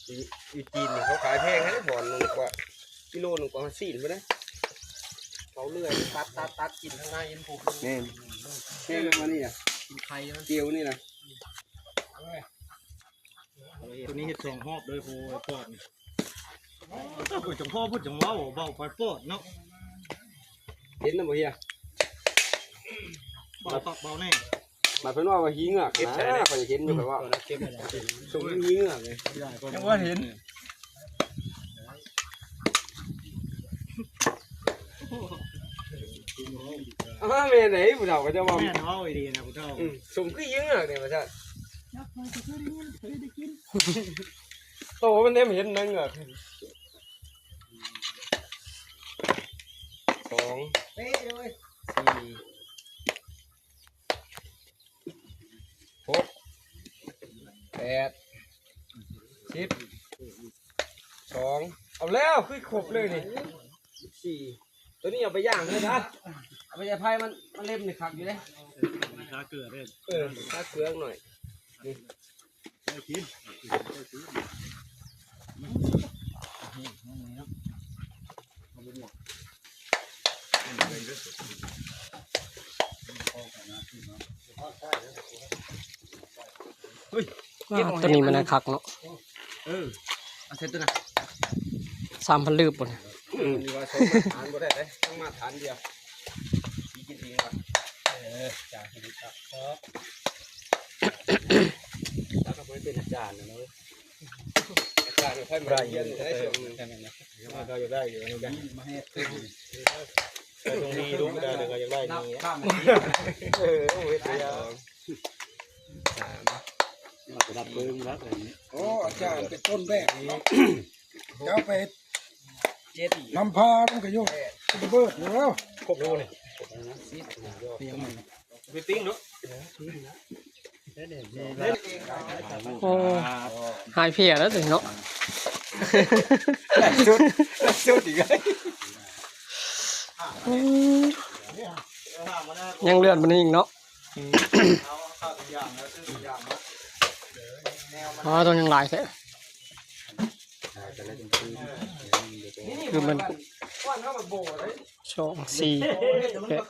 ຢູ່ ຢູ່ຈີນນີ້ເຂົາຂາຍແພງເດ້ ບ່ອນໜຶ່ງກວ່າ ກິໂລໜຶ່ງກວ່າສີ່ພັນພຸ້ນເດ້. ເຂົາເລື່ອຍຕັດ ຕັດ ຕັດກິນທາງໃນ ເຫັນຜູ້ ແມ່ນ ແພງປານນີ້ນະ ກິນໄຂ່ມັນ ເກວນີ້ນະ. ຕົວນີ້ເຮັດສອງຮອບເດີ ຜູ້ປອດນີ້. ເຈົ້າກໍຈັ່ງພໍ້ພຸດຈັ່ງເວົ້າ ເວົ້າໄປປອດເນາະ. ເຫັນນຳບໍ່ເຮຍ? ເບົາຕອກເບົາແນ່. ບາດເພິ່ນເວົ້າວ່າຂີ້ເງືອກນະ ຂ້ອຍເຫັນຢູ່ ຂ້ອຍເວົ້າ ສົມຂີ້ເງືອກເລີຍ ຍັງບໍ່ເຫັນ. ອ້າ ແມ່ນໃດ ຜູ້ເຖົ້າເຂົາເຈົ້າວ່າ ແມ່ນເວົ້າອີ່ຫຼີນະຜູ້ເຖົ້າ. ອືມ ສົມຄືຂີ້ເງືອກນີ້ວ່າຊັ້ນ. ໂຕມັນແນມເຫັນນະເງືອກ. ສອງ ເປະເລີຍ ສີ່ ຫົກ ແປດ ສິບ ສອງ ເອົາແລ້ວ ຄືຄົບເລີຍນີ້ ສິບສີ່. ຕົວນີ້ເອົາໄປຍ່າງເລີຍນະ ເອົາໄປໃສ່ໄຟ ມັນ ມັນເລັມນີ້ຄັກຢູ່ເດ້. ທາເກືອເດ້ ເອີ ທາເກືອໜ້ອຍ. ເຮີ້ຍ ວ້າ ຕົວນີ້ມັນຄັກເນາະ. ເອີ ເອົາໃສ່ຕົວນັ້ນ ສາມພັນລືບບໍ່ນີ້? ອືມ ນີ້ວ່າສອງມາດຖານບໍ່ໄດ້ເດ້ ຕ້ອງມາດຖານດຽວ. ຊິກິນເອງວ່າ ເອີ ຈານເປັນຄັກ ແລ້ວກໍບໍ່ໄດ້ເປັນອາຈານນະເວີຍ. ອາຈານໃຫ້ມາຮຽນໄດ້ຊ່ວງໜຶ່ງ ກໍຢາກໄດ້ຢູ່ ມາເຮັດ ໄດ້ຕົງນີ້ລູກ ອາຈານກໍຢາກໄດ້ນີ້. ເອີ ເຮັດໄດ້ ສາມ ມາປະດັບເບິ່ງແລ້ວ. ໂອ້ ອາຈານເປັນຕົ້ນແບບນີ້ ເຈົ້າໄປ ເຈັດ ນຳພາມັນກໍຢູ່ ເບິດແລ້ວ. ຄົບແລ້ວບໍ່ນີ້? ສິບ ໄປປີ້ງເນາະ. ໂອ້ ຫາຍເພຍແລ້ວເນາະ. ສຸດ ສຸດອີກແລ້ວ. ອືມ ຍັງເລື່ອນມັນອີກເນາະ. ອໍ ຕົວຍັງຫຼາຍແທ້. ຄືມັນ ສອງ ສີ່ ແປດ